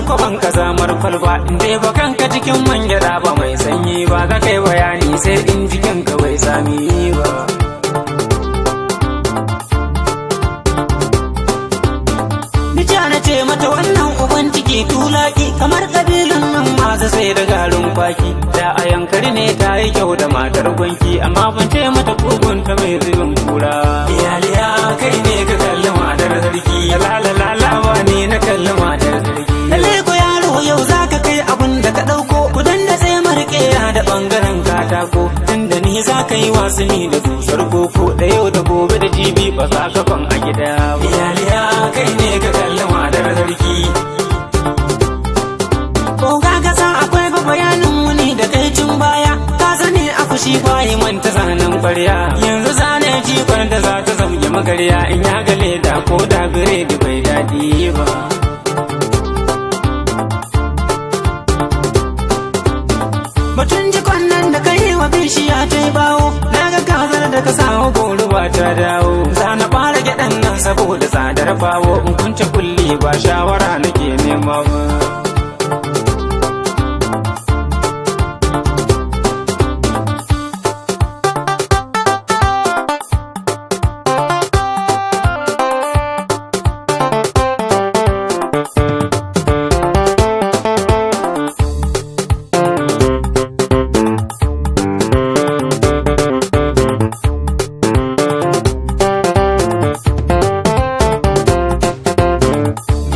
kwaban kazamar kwalba. In dai ba kanka cikin man gyaɗa ba mai sanyi ba, za ka yi bayani sai in jikin ka bai sami ba. Bija na ce mata wannan uban ciki tulaki, kamar kabilun nan masu sai da garin kwaki. Da a yankari ne ta yi kyau da matar gwanki, amma ban ce mata kugunta mai zubin kura. Iyaliya, kai ne ka kalli matar sarki. La ne na kalli matar sarki. Lalle ko yaro, yau zaka kai abun da ka ɗauko. Kudan da sai marke da ɓangaren katako, tunda ni za ka yi wasuni da dusar koko, da yau da gobe da jibi ba za ka kwan a gida ba. Iyaliya, kai ne ka kalli matar sarki. Ko ka san akwai ba bayanin wuni da kai tun baya. Ka sani a fushi bayi manta zanen kwarya. Yanzu zane jikon da za ta zamge magarya, in ya ga leda ko da biredi bai daɗi ba. Batun jikon nan da kai wa bishiya ta yi bawo, na ga kazar da ka samu goro ba ta dawo. Za na fara gyaɗan nan saboda tsadar bawo, in kunce kulli ba shawara nake nema ba.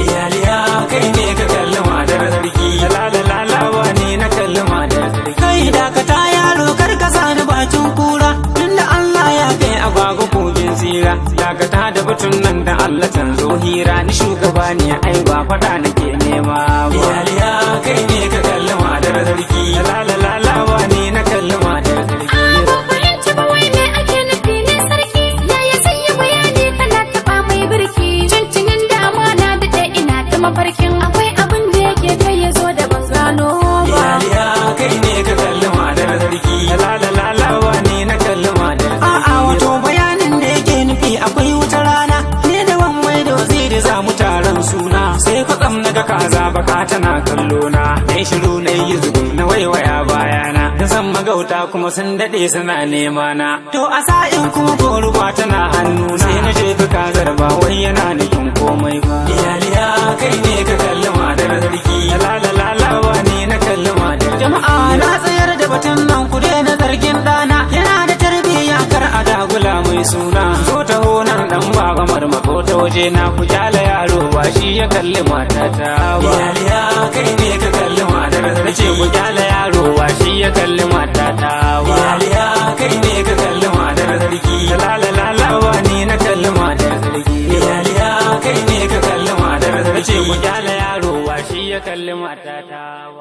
Iyaliya, kai ne ka kalli matar sarki. La la la la ne na kalli matar sarki. Kai dakata yaro, kar ka sani bakin kura, tunda Allah ya kai agwagwa kogin tsira. Dakata da batun nan da Allah, canzo hira, ni shugaba ne ai, ba faɗa nake nema ba. Iyaliya, kai ne ka kalli matar sarki. La la la la ne na kalli matar sarki. Ban fahimci ba, wai me ake nufi ne sarki? Yaya zai yi bayani kana taɓa mai birki? Tuntunin dama na daɗe ina ta mafarkin akwai abin da yake kai ya zo da ban gano ba. Iyaliya, kai ne ka kalli matar sarki. La la la la ne na kalli matar sarki. A'a, wato bayanin da yake nufi, akwai wata rana ne da wan mai da waziri za mu taron suna. Sai kwatsam na ga kaza baka tana kallo na. Na shiru na yi zugum na waiwaya bayana. Na san magauta kuma sun daɗe suna nema na. To a sa'in kuma goruba tana hannu. Sai na jefi kazar, ba wai yana nufin komai ba. Iyaliya, kai ne ka kalli matar sarki. La la la la ne na kalli matar. Jama'a, na tsayar da batun nan, ku daina zargin ɗana. Yana da tarbiyya, kar a dagula mai suna. Zo taho nan dan baba marmako ta waje na, ku kyala yaro, ba shi ya kalli matata ba. Iyaliya, kai ne ka kalli matar sarki. Ce ku kyala yaro, ba shi ya kalli matata ba. Iyaliya, kai ne ka kalli matar sarki. La la la la ne na kalli matar sarki. Iyaliya, kai ne ka kalli matar sarki. Ce ku kyala yaro, ba shi ya kalli matata ba.